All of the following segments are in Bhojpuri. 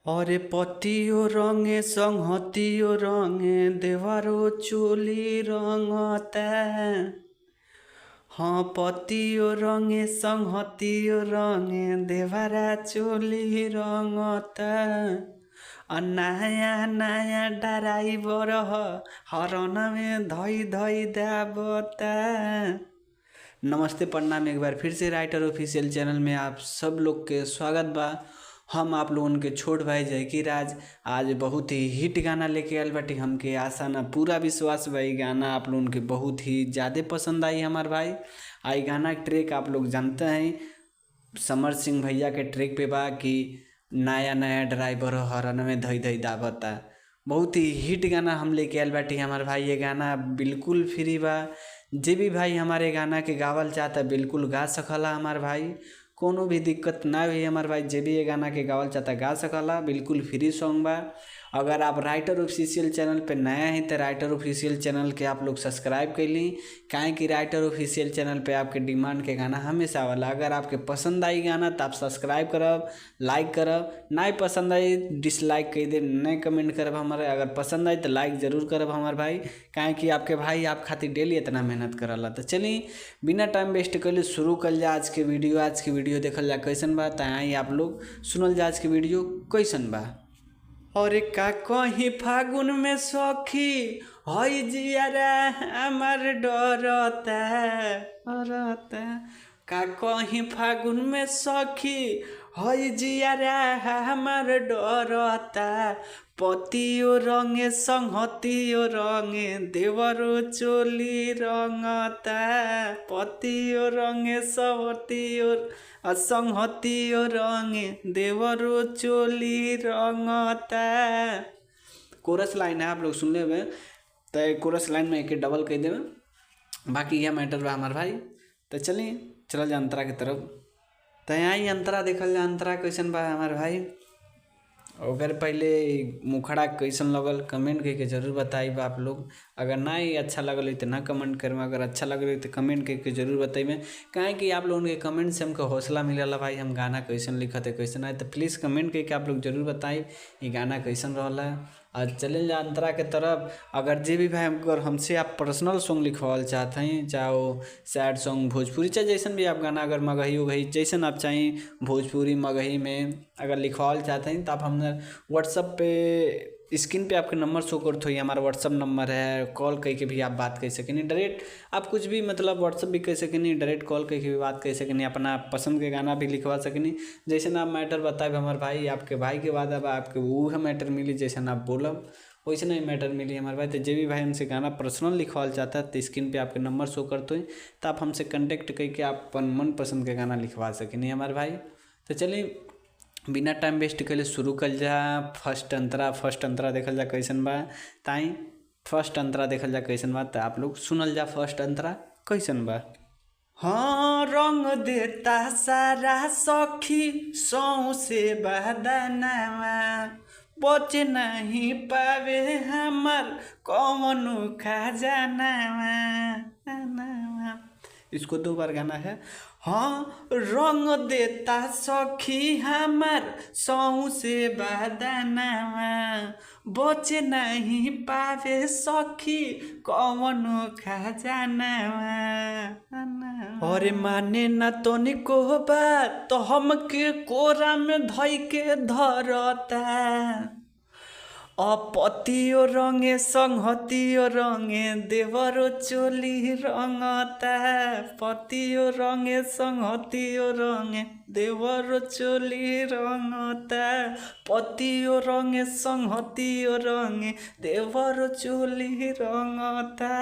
अरे पतियो रंगे संगतियो रंगे देवरो चोली रंगता। हाँ पतियो रंगे संगतियो रंगे देवरा चोली रंगता। आ नया नया ड्राइवर ह हरन में धई धई दाबता। नमस्ते प्रणाम, एक बार फिर से राइटर ऑफिशियल चैनल में आप सब लोग के स्वागत बा। हम आप लोगन के छोट भाई जयकी राज आज बहुत ही हिट गाना लेके आयल बाटी। हमके आशा ना पूरा विश्वास बा ई गाना आप लोगन के बहुत ही ज़्यादा पसंद आई हमार भाई। आई गाना ट्रैक आप लोग जानते हैं समर सिंह भैया के ट्रैक पे बा कि नया नया ड्राइवर हरन में धई धई दाबता। बहुत ही हिट गाना हम लेके आयल बाटी हमार भाई। ये गाना बिल्कुल फ्री बा, जे भी भाई हमारे गाना के गावल चाहता बिल्कुल गा सकला हमार भाई, कोनो भी दिक्कत ना हुई हमार भाई। जे भी ये गाना के गावल चाहता गा सकला, बिल्कुल फ्री सॉन्ग बा। अगर आप राइटर ऑफिशियल चैनल पे नया हैं तो राइटर ऑफिशियल चैनल के आप लोग सब्सक्राइब कर ली, काहे कि राइटर ऑफिशियल चैनल पे आपके डिमांड के गाना हमेशा आवेला। अगर आपके पसंद आई गाना तो आप सब्सक्राइब करब, लाइक करब, नहीं पसंद आई डिसलाइक कर देब, नहीं कमेंट करब हमारे। अगर पसंद आई तो लाइक ज़रूर करब हमार भाई, काहे कि आपके भाई आप खातिर डेली इतना मेहनत करला। तो चलिए बिना टाइम वेस्ट कैले शुरू कर जा आज के वीडियो। आज के वीडियो देखल जा कैसन बा, त आई आप लोग सुनल जा आज के वीडियो कैसन बा। और का कहीं फागुन में सखी हई जियारा हमार डरता डरता। का कहीं फागुन में सखी हई जियारा हमार डरता। पतियो रंगे संगतियो रंगे देवरो चोली रंगता। पतियो रंगे संगतियो संगतियो रंगे देवरो चोली रंगता। कोरस लाइन है, आप लोग सुन ले तो कोरस लाइन में एक डबल कह देवे, बाकी यह मैटर बा हमार भाई। तो चलिए चल जा अंतरा के तरफ। तो यहाँ ही अंतरा देखल जा, अंतरा कैसन बा हमार भाई। अगर पहले मुखड़ा कैसन लगल कमेंट करके जरूर बताइब आप लोग। अगर ना ही अच्छा लगल तो ना कमेंट करब, अगर अच्छा लगल तो कमेंट करके जरूर बताइबे, काहे कि आप लोगन के कमेंट से हमको हौसला मिलला भाई हम गाना कैसन लिखत है कैसन है। तो प्लीज़ कमेंट करके आप लोग जरूर बताइब ये गाना कैसन रहला। और चले जा अंतरा के तरफ। अगर जे भी भाई अगर हमसे आप पर्सनल सॉन्ग लिखवाल चाहते हैं, चाहे वो सैड सॉन्ग भोजपुरी चाहे जैसन भी आप गाना अगर मगही उगही जैसन आप चाहें भोजपुरी मगही में अगर लिखवाल चाहते हैं तो आप हमने व्हाट्सअप पे स्क्रीन पे आपके नंबर शो करते हो, हमारा व्हाट्सअप नंबर है, कॉल करके भी आप बात कर सकें डायरेक्ट। आप कुछ भी मतलब व्हाट्सअप भी कर सकें, डायरेक्ट कॉल करके भी बात कर सकें, अपना पसंद के गाना भी लिखवा सकें। जैसे आप मैटर बताए हमारे भाई, आपके भाई के बाद अब आपके वो मैटर मिली जैसे आप बोलब वैसे नहीं मैटर मिली हमारे भाई। तो जो भी भाई हमसे गाना पर्सनल लिखवाल चाहता है तो स्क्रीन पे आपके नंबर शो करते हैं, तो आप हमसे कंटेक्ट करके आप अपन मन पसंद के गाना लिखवा सकें हमारे भाई। तो चलिए बिना टाइम वेस्ट कैले शुरू कर जा फर्स्ट अंतरा। फर्स्ट अंतरा देखल जा कैसन बा, ताई फर्स्ट अंतरा देखल जा कैसन बा, तो आप लोग सुनल जा फर्स्ट अंतरा कैसन बा। हाँ रंग देता सारा सखी सौसे बदनामा, बच नहीं पावे हमार कौनो खजानामा। इसको दो बार गाना है। हाँ रंग देता सखी हमार सौसे बदनामा, बच नहीं पावे सखी कौनो खजानामा। अरे माने न तनिको बात तो हमके कोरा में धई के धरता। अपतियो रंगे संगतियो रंगे देवरो चोली रंगता। पतियो रंगे संगतियो रंगे देवरो चोली रंगता। पतियो रंगे संगतियो रंगे देवरो चोली रंगता।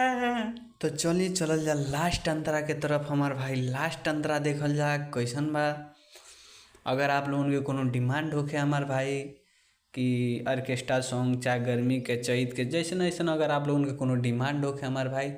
तो चलिए चलल जा लास्ट अंतरा के तरफ हमार भाई। लास्ट अंतरा देखल जा कैसन बा। अगर आप लोगन के कोनो डिमांड होखे हमार भाई कि ऑर्केस्ट्रा सॉन्ग चाहे गर्मी के चैत के जैसन ऐसन अगर आप लोगन के कोनो डिमांड होखे हमार भाई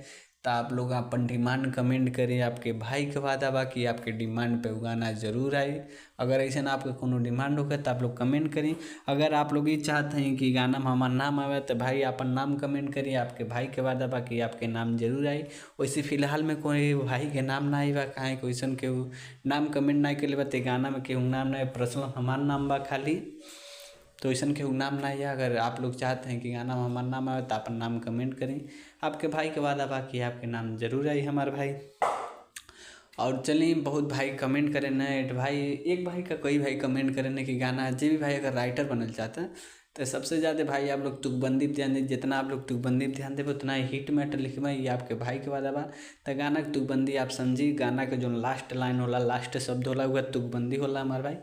तो आप लोग अपन डिमांड कमेंट करें। आपके भाई के वादा बा कि आपके डिमांड पे गाना जरूर आई। अगर ऐसा आपके कोनो डिमांड होखे तो आप लोग कमेंट करें। अगर आप लोग ये चाहते हैं कि गाना में हमारा नाम आवे तो भाई अपन नाम कमेंट करिए, आपके भाई के वादा बा कि आपके नाम जरूर आई। वैसे फिलहाल में कोई भाई के नाम ना आई बा, काहे वैसन केहू नाम कमेंट ना कैले बा, तो गाना में केहू नाम ना, पर्सनल हमार नाम बा खाली। तो ऐसा के नाम ना है। अगर आप लोग चाहते हैं कि गाना में हमारा नाम आए तो अपन नाम कमेंट करें, आपके भाई के वादा बाकी आपके नाम जरूर आई हमारे भाई। और चलिए बहुत भाई कमेंट करें न भाई, एक भाई का कई भाई कमेंट करें न कि गाना जे भी भाई अगर राइटर बनल चाहते हैं तो सबसे ज़्यादा भाई आप लोग तुकबंदी पर ध्यान दें। जितना आप लोग तुकबंदी पर ध्यान दें उतना ही हिट मैटर लिखबे, ये आपके भाई के वादा बा। तो गाना के तुकबंदी आप समझी, गाना के जो लास्ट लाइन होला, लास्ट शब्द होला, वह तुकबंदी होला हमारे भाई।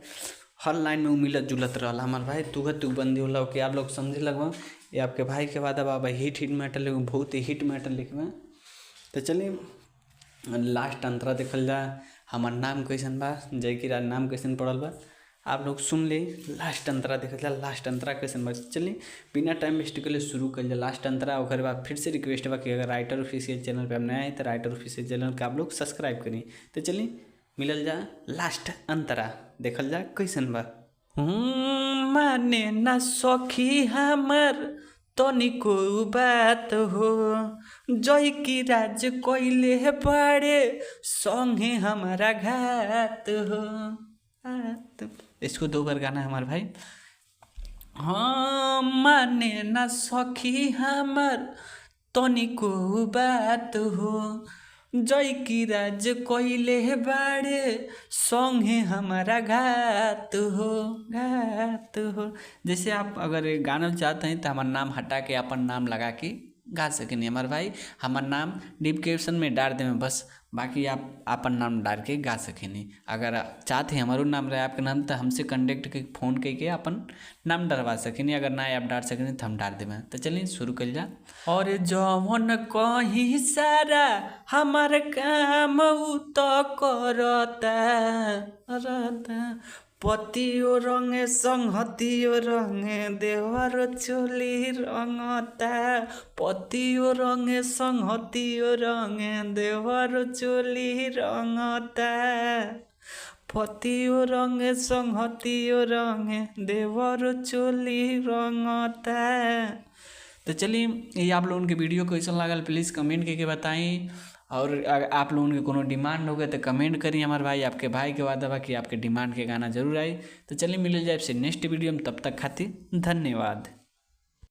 हर लाइन में वो मिलत जुलत रहा हमारे भाई, तुह तुकबंदी होला। ओके आप लोग समझे लगवा, ये आपके भाई के वादा बा भाई। हिट हिट मैटर लिखबे, बहुत ही हिट मैटर लिखबे। तो चलिए लास्ट अंतरा देखल जा, हमार नाम कैसन बा, जय की राज नाम कैसन पड़ल बा, आप लोग सुन ले। लास्ट अंतरा देखल जा, लास्ट अंतरा कैसन बा। चलिए बिना टाइम वेस्ट के लिए शुरू कर जा लास्ट अंतरा। ओकर बाद फिर से रिक्वेस्ट बा कि अगर राइटर ऑफिशियल चैनल पे आप नया है तो राइटर ऑफिशियल चैनल के आप लोग सब्सक्राइब करें। तो चलिए मिलल जा लास्ट अंतरा, देखल जा कैसन बा। माने ना सखी हमर तनिको बात हो, जय की राज कोइले पड़े संगे हमारा घात हो। इसको 2 बार गाना है हमारे भाई। हाँ माने ना सखी हमर तनिको बात हो, जय की राज कोइले बाड़े संगे हमारा घात हो, घात हो। जैसे आप अगर गाना चाहते हैं तो हमारा नाम हटा के अपन नाम लगा के गा सकें हमारे भाई। हमार नाम डिस्क्रिप्शन में डाल दें बस, बाकी आप अपन नाम डाल के गा सकें। अगर चाहते हैं हमारो नाम रहे आपके नाम तो हमसे कॉन्टेक्ट के फ़ोन करके अपन नाम डलवा सकें, अगर ना आप डाल सकें तो हम डाल दें। तो चलिए शुरू कर जा। और जवन कहीं सारा हमार काम उ तो करता रहता, पतियो रंगे संगतियो रंगे देवर चोली रंगता, पतियो रंगे संगतियो रंगे देवर चोली रंगता, पतियो रंगे संगतियो रंगे देवर चोली रंगता। तो चलिए ये आप लोगों के वीडियो कैसा लागल प्लीज़ कमेंट करके बताएं। और अगर आप लोगों के कोनो डिमांड हो गए तो कमेंट करिए हमारे भाई, आपके भाई के वादा बाकी आपके डिमांड के गाना जरूर आए। तो चलिए मिल जाए आपसे नेक्स्ट वीडियो में, तब तक खातिर धन्यवाद।